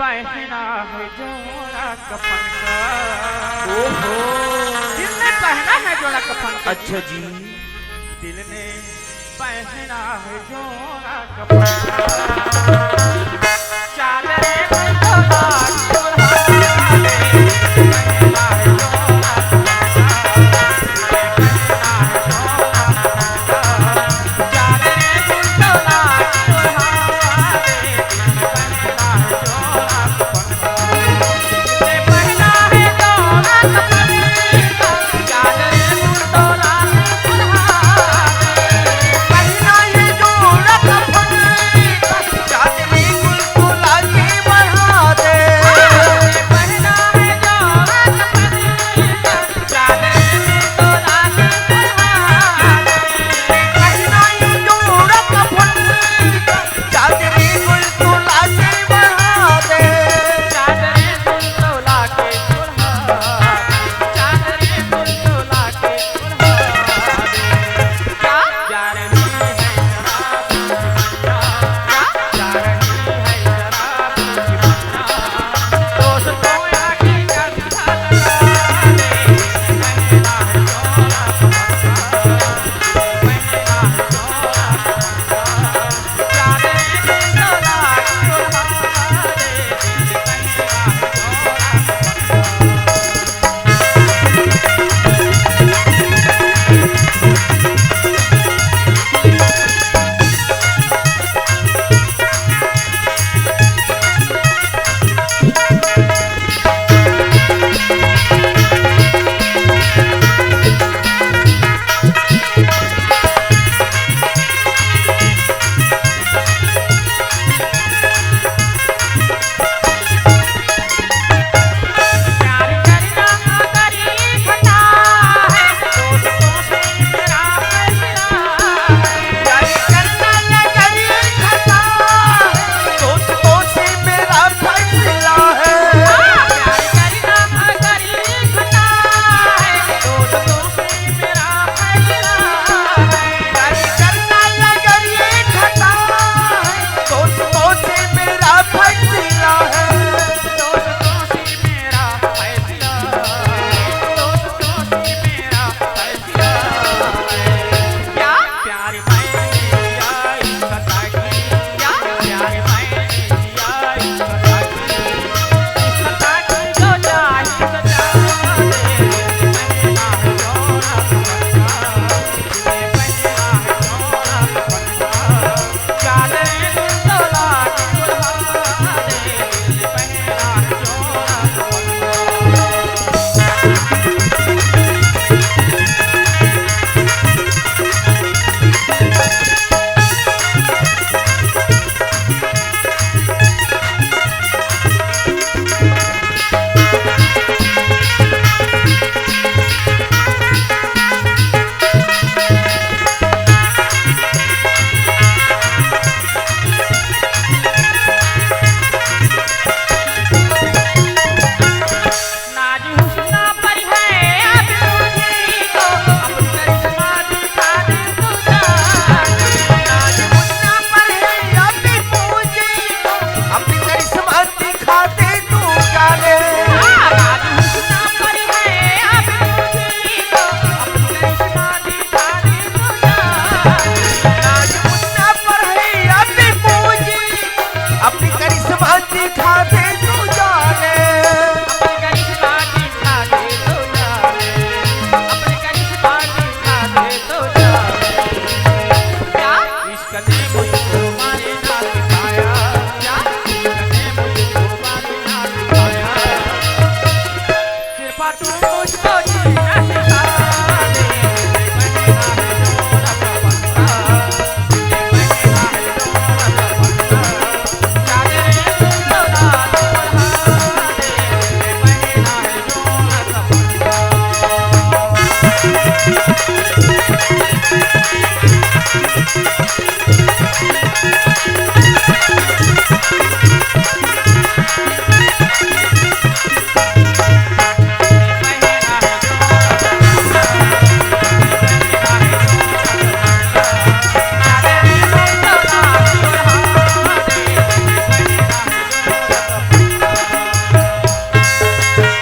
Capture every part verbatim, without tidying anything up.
पहना है जोड़ा कफन का। ओहो। दिल ने पहना है जोड़ा कफन का। अच्छा जी। दिल ने पहना है जोड़ा कफन का। चादरे में जोड़ा दुल्हा दे। पहना है जोड़ा कफन का।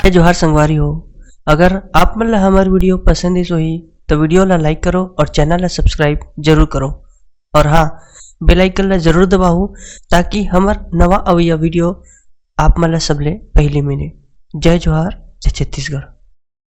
जय जोहार संगवारी हो, अगर आप मन ला हमर video पसंद आइस होही, तो video ला like करो और channel ला subscribe जरूर करो। और हाँ, bell icon ला जरूर दबाओ, ताकि हमर नवा अवइया video आप मन ला सबले पहली मिले। जय जोहार, जय छत्तीसगढ़।